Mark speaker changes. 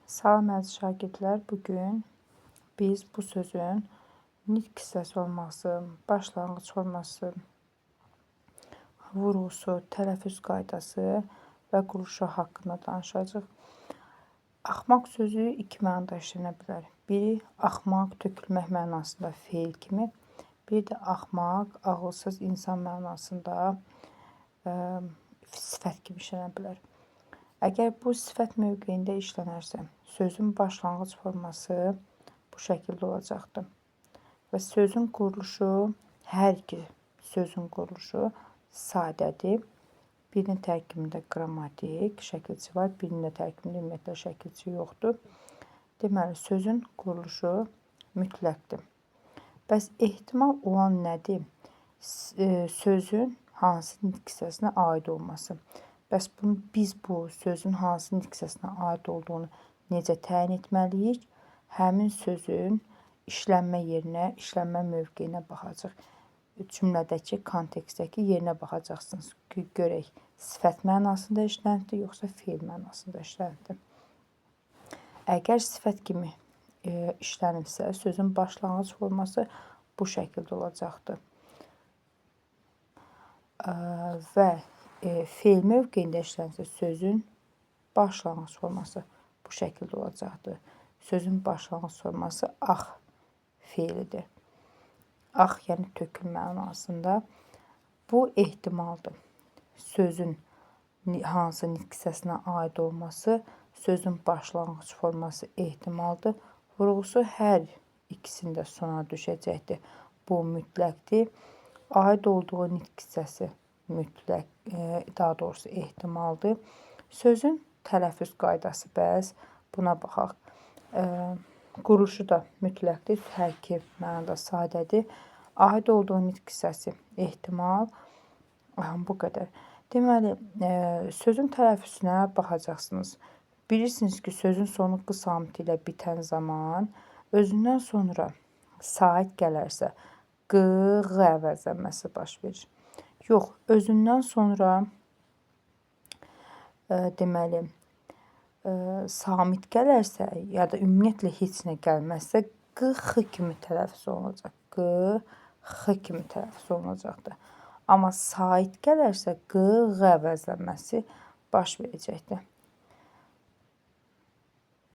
Speaker 1: Salam əziz şagirdlər, bu gün biz bu sözün nitq hissəsi olması, başlanğıc forması, vurğusu, tələffüz qaydası və quruluşu haqqında danışacağıq. Axmaq sözü iki mənada işlənə bilər. Biri axmaq, tökülmək mənasında feil kimi, bir də axmaq, ağılsız insan mənasında sifət kimi işlənə bilər. Əgər bu sifət mövqeyində işlənərsə, sözün başlanğıc forması bu şəkildə olacaqdır. Və sözün quruluşu, hər iki sözün quruluşu sadədir. Birinin tərkibində qrammatik şəkilçi var, birinin də tərkibində ümumiyyətlə şəkilçi yoxdur. Deməli, sözün quruluşu mütləqdir. Bəs ehtimal olan nədir? Sözün hansı nitq hissəsinə aid olması. Bəs bunu biz bu sözün hansı nitq hissəsinə aid olduğunu necə təyin etməliyik? Həmin sözün işlənmə yerinə, işlənmə mövqeyinə baxacaq. Cümlədəki, kontekstdəki yerinə baxacaqsınız ki, görək sifət mənasında işlənibdir, yoxsa feil mənasında işlənibdir. Əgər sifət kimi işlənibsə, sözün başlanğıc forması bu şəkildə olacaqdır. Və feil mövqeyində işlənsə, sözün başlanğıc forması bu şəkildə olacaqdır. Sözün başlanğıc forması ax feilidir. Ax, yəni tökül mənasında. Bu ehtimaldır. Sözün hansı nitq hissəsinə aid olması, sözün başlanğıc forması ehtimaldır. Vurğusu hər ikisində sona düşəcəkdir. Bu mütləqdir. Aid olduğu nitq hissəsi mütləq, daha doğrusu ehtimaldır. Sözün tələffüz qaydası bəs buna baxaq. Quruluşu da mütləqdir. Hər iki mənada sadədir. Aid olduğu nitq hissəsi ehtimal. Aha, bu qədər. Deməli, sözün tələffüzünə baxacaqsınız. Bilirsiniz ki, sözün sonu q samiti ilə bitən zaman özündən sonra sait gələrsə q, ğ əvəzlənməsi baş verir. Yox, özündən sonra deməli, samit gələrsə ya da ümumiyyətlə heç nə gəlməzsə q, x kimi tələffüz olunacaq. Q, x kimi tələffüz olunacaqdır. Amma sait gələrsə q, ğ əvəzlənməsi baş verəcəkdir.